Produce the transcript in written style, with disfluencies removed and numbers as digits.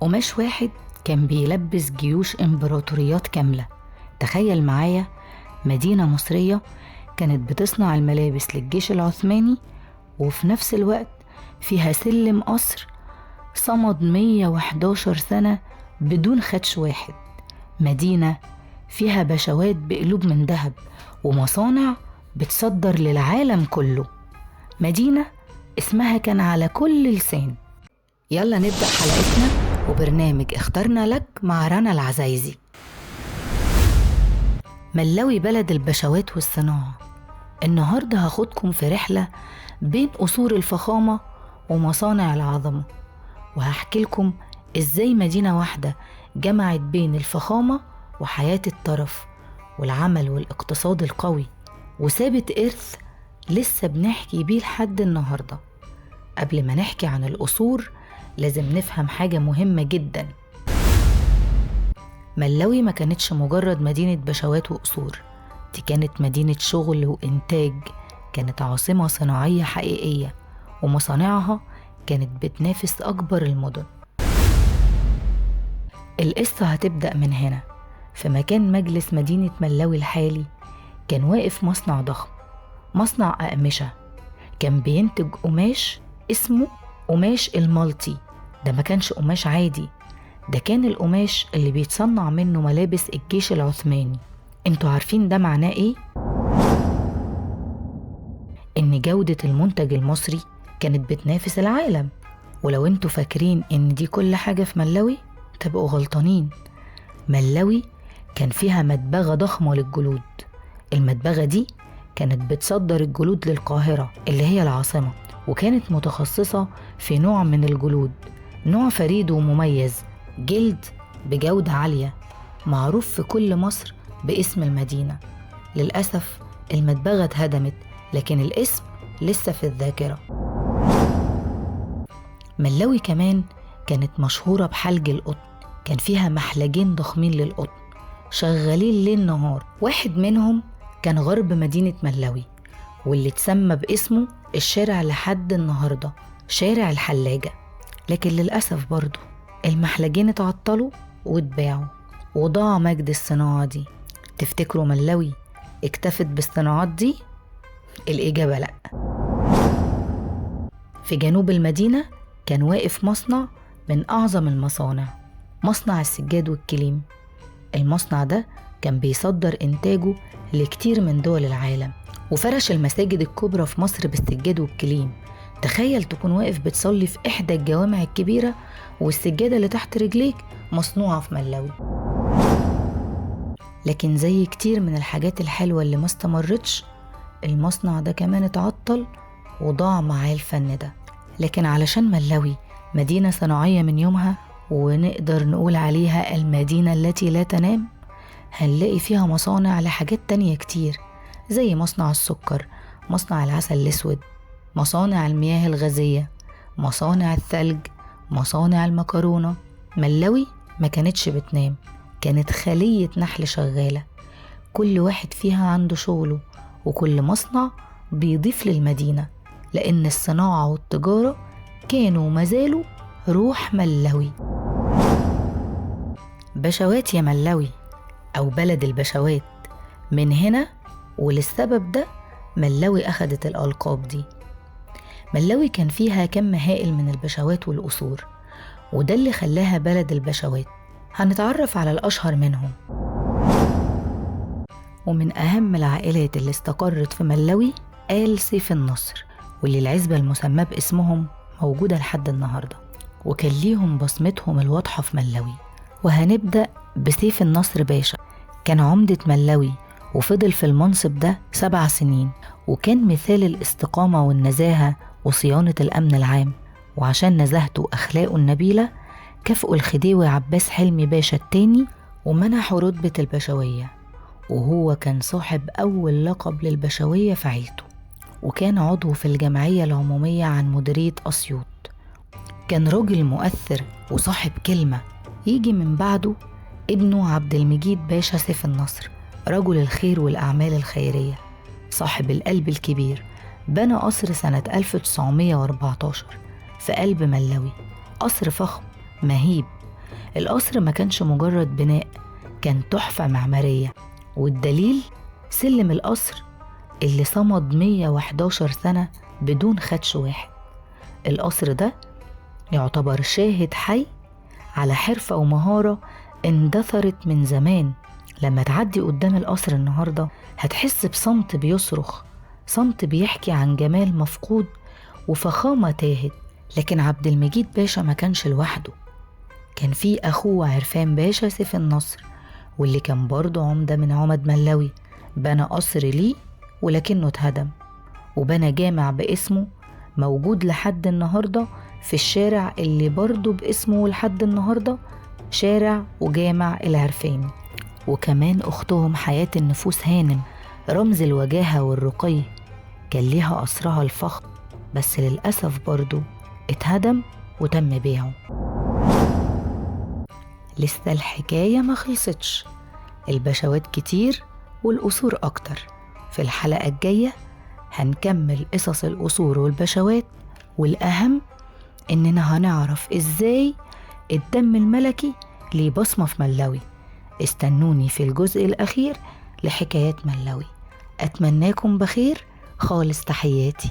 قماش واحد كان بيلبس جيوش إمبراطوريات كاملة. تخيل معايا مدينة مصرية كانت بتصنع الملابس للجيش العثماني، وفي نفس الوقت فيها سلم قصر صمد 111 سنة بدون خدش واحد. مدينة فيها بشوات بقلوب من ذهب ومصانع بتصدر للعالم كله. مدينة اسمها كان على كل لسان. يلا نبدأ حلقتنا وبرنامج اخترنا لك مع رنا العزايزي. ملاوي بلد البشوات والصناعة. النهاردة هاخدكم في رحلة بين قصور الفخامة ومصانع العظمة، وهحكي لكم ازاي مدينة واحدة جمعت بين الفخامة وحياة الترف والعمل والاقتصاد القوي، وسابت إرث لسه بنحكي بيه لحد النهاردة. قبل ما نحكي عن القصور لازم نفهم حاجة مهمة جدا. ملاوي ما كانتش مجرد مدينة بشوات وقصور، دي كانت مدينة شغل وإنتاج، كانت عاصمة صناعية حقيقية، ومصانعها كانت بتنافس أكبر المدن. القصة هتبدأ من هنا. في مكان مجلس مدينة ملاوي الحالي كان واقف مصنع ضخم، مصنع أقمشة، كان بينتج قماش اسمه قماش المالتي. ده ما كانش قماش عادي، ده كان القماش اللي بيتصنع منه ملابس الجيش العثماني. انتوا عارفين ده معناه ايه؟ ان جودة المنتج المصري كانت بتنافس العالم. ولو انتوا فاكرين ان دي كل حاجة في ملاوي تبقوا غلطانين. ملاوي كان فيها مدبغة ضخمة للجلود. المدبغة دي كانت بتصدر الجلود للقاهرة اللي هي العاصمة، وكانت متخصصة في نوع من الجلود، نوع فريد ومميز، جلد بجودة عالية، معروف في كل مصر باسم المدينة. للأسف المدبغة اتهدمت، لكن الاسم لسه في الذاكرة. ملاوي كمان كانت مشهورة بحلج القطن. كان فيها محلجين ضخمين للقطن شغالين ليل نهار. واحد منهم كان غرب مدينة ملاوي، واللي اتسمى باسمه الشارع لحد النهاردة، شارع الحلاجة. لكن للأسف برضو المحلجين اتعطلوا واتباعوا، وضاع مجد الصناعة دي. تفتكروا ملاوي اكتفت بالصناعات دي؟ الإجابة لأ. في جنوب المدينة كان واقف مصنع من أعظم المصانع، مصنع السجاد والكليم. المصنع ده كان بيصدر إنتاجه لكتير من دول العالم، وفرش المساجد الكبرى في مصر بالسجاد والكليم. تخيل تكون واقف بتصلي في إحدى الجوامع الكبيرة والسجادة اللي تحت رجليك مصنوعة في ملاوي. لكن زي كتير من الحاجات الحلوة اللي ما استمرتش، المصنع ده كمان اتعطل وضاع معاه الفن ده. لكن علشان ملاوي مدينة صناعية من يومها، ونقدر نقول عليها المدينة التي لا تنام، هنلاقي فيها مصانع لحاجات تانية كتير، زي مصنع السكر، مصنع العسل الأسود، مصانع المياه الغازية، مصانع الثلج، مصانع المكرونة. ملاوي ما كانتش بتنام، كانت خلية نحل شغالة، كل واحد فيها عنده شغله، وكل مصنع بيضيف للمدينة، لأن الصناعة والتجارة كانوا مازالوا روح ملاوي. بشوات يا ملاوي، أو بلد البشوات. من هنا وللسبب ده ملاوي أخدت الألقاب دي. ملاوي كان فيها كم هائل من البشوات والقصور، وده اللي خلاها بلد البشوات. هنتعرف على الأشهر منهم. ومن أهم العائلات اللي استقرت في ملاوي آل سيف النصر، واللي العزبة المسمى باسمهم موجودة لحد النهاردة، وكان ليهم بصمتهم الواضحة في ملاوي. وهنبدأ بسيف النصر باشا. كان عمدة ملاوي وفضل في المنصب ده 7 سنين، وكان مثال الاستقامة والنزاهة وصيانة الأمن العام. وعشان نزاهته وأخلاقه النبيلة كافئوا الخديوي عباس حلمي باشا التاني ومنحوا رتبة البشوية، وهو كان صاحب أول لقب للبشوية في عيلته، وكان عضو في الجمعية العمومية عن مديرية أسيوط. كان راجل مؤثر وصاحب كلمة. يجي من بعده ابنه عبد المجيد باشا سيف النصر، رجل الخير والأعمال الخيرية، صاحب القلب الكبير. بنى قصر سنة 1914 في قلب ملاوي، قصر فخم مهيب القصر ما كانش مجرد بناء، كان تحفة معمارية، والدليل سلم القصر اللي صمد 111 سنة بدون خدش واحد. القصر ده يعتبر شاهد حي على حرفة ومهارة اندثرت من زمان. لما تعدي قدام القصر النهاردة هتحس بصمت بيصرخ، صمت بيحكي عن جمال مفقود وفخامة تاهت. لكن عبد المجيد باشا ما كانش لوحده، كان في أخوه عرفان باشا سيف النصر، واللي كان برضه عمدة من عمد ملاوي، بنى قصر ليه ولكنه اتهدم، وبنى جامع باسمه موجود لحد النهاردة في الشارع اللي برضه باسمه لحد النهاردة، شارع وجامع العرفاني. وكمان أختهم حياة النفوس هانم، رمز الوجاهة والرقي، كان ليها قصرها الفخم، بس للأسف برضه اتهدم وتم بيعه. لسه الحكاية ما خلصتش، البشوات كتير والقصور أكتر. في الحلقة الجاية هنكمل قصص القصور والبشوات، والأهم إننا هنعرف إزاي الدم الملكي ليه بصمة في ملاوي. استنوني في الجزء الأخير لحكايات ملاوي. أتمناكم بخير، خالص تحياتي.